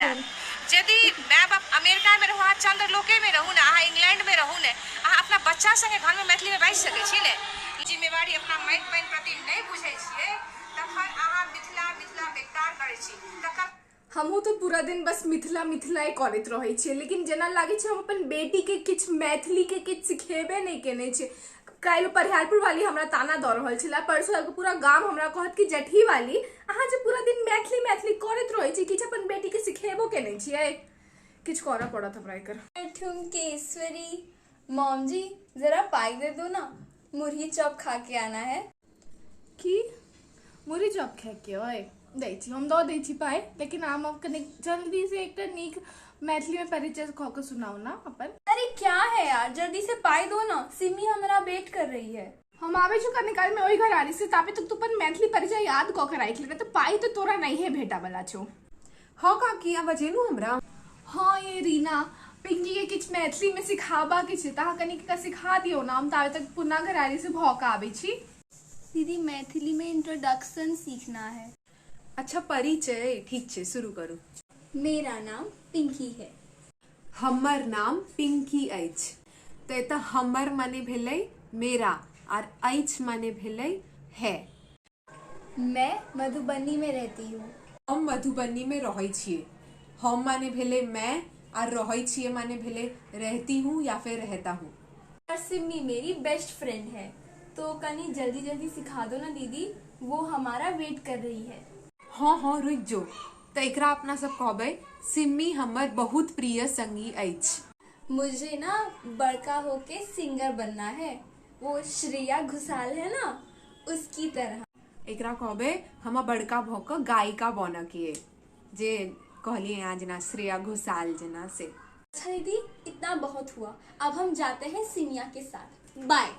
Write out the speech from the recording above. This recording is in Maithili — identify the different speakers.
Speaker 1: यदि माय बाप अमेरिकामे रहू, अहाँ चन्द्रलोकेमे रहू ने, अहाँ इंग्लैंडमे रहू ने, अहाँ अपना बच्चा संगे घरमे मैथिलीमे बाजि सकै छी ने? जिम्मेवारी अपना माटि पानि प्रति नहि बुझै छियै तखन अहाँ मिथिला मिथिला बेकार करै छी तखन।
Speaker 2: हमहूँ तऽ पूरा दिन बस मिथिला मिथिलाए करैत रहै छियै, लेकिन जेना लागै छै हम अपन बेटीके किछु मैथिलीके किछु सिखेबे नहि केने छियै। काल्हि परिहारपुर वाली हमरा ताना दऽ रहल छलै, परसू आबि कऽ पूरा गाम हमरा कहत कि जेठही वाली अहाँ जे पूरा दिन मैथिली मैथिली करैत रहै छी, किछु अपन बेटीके सिखेबो केने छियै? किछु करऽ पड़त हमरा एकर।
Speaker 3: ठुमकेश्वरी मॉम जी जरा पाई दे दो ना, मुरही चॉप खा के आना है।
Speaker 2: की मुरही चॉप खायके अइ? दै छी, हम दऽ दै छी पाइ, लेकिन अहाँ कनि जल्दीसँ एकटा नीक मैथिलीमे परिचय कऽ कऽ सुनाउ ने अपन।
Speaker 3: अरे क्या है यार, जल्दी से पाई दो ना, सिमी हमारा वेट कर रही है।
Speaker 2: हम आबै छी कनि कालमे ओहि घर आरी से, ताबे तक तू अपन मैथिली परिचय याद कऽ के राखि ले, तऽ पाइ तऽ तोरा नहिए भेटऽ वाला छौ।
Speaker 4: हँ काकी, अहाँ बजेलहुँ हमरा?
Speaker 2: हँ ये रीना, पिंकी के किछु मैथिलीमे सिखाबऽके छै तऽ अहाँ कनि सिखा दियौ ने, हम ताबे तक पुनः घरारी से भऽ कऽ आबै छी।
Speaker 3: दीदी मैथिली में इंट्रोडक्शन सीखना है।
Speaker 4: अच्छा परिचय, ठीक छै, शुरू करू।
Speaker 3: मेरा नाम पिंकी है।
Speaker 4: हमर नाम पिंकी अछि। तऽ एतऽ हमर माने भेलै मेरा आर अछि माने भेलै है।
Speaker 3: मैं मधुबनी में रहती हूँ।
Speaker 4: हम मधुबनी में रहै छियै। हम माने भेलै मैं आर रहै छियै माने भेलै रहती हूँ या फिर रहता हूँ।
Speaker 3: और सिम्मी मेरी बेस्ट फ्रेंड है, तो कनी जल्दी जल्दी सिखा दो ना दीदी, वो हमारा वेट कर रही है।
Speaker 4: हँ हँ रुकि जो, तऽ एकरा अपना सब कहबै सिम्मी हमर बहुत प्रिय संगी अछि।
Speaker 3: मुझे ना बड़का होके सिंगर बनना है, वो श्रेया घोषाल है ना, उसकी तरह।
Speaker 4: एकरा कहबै हमरा बड़का भऽ कऽ गायिका बनऽ के अइ, जे कहलियै अहाँ जेना श्रेया घोषाल जेना से।
Speaker 3: अच्छा दीदी इतना बहुत हुआ, अब हम जाते हैं सिमिया के साथ, बाय।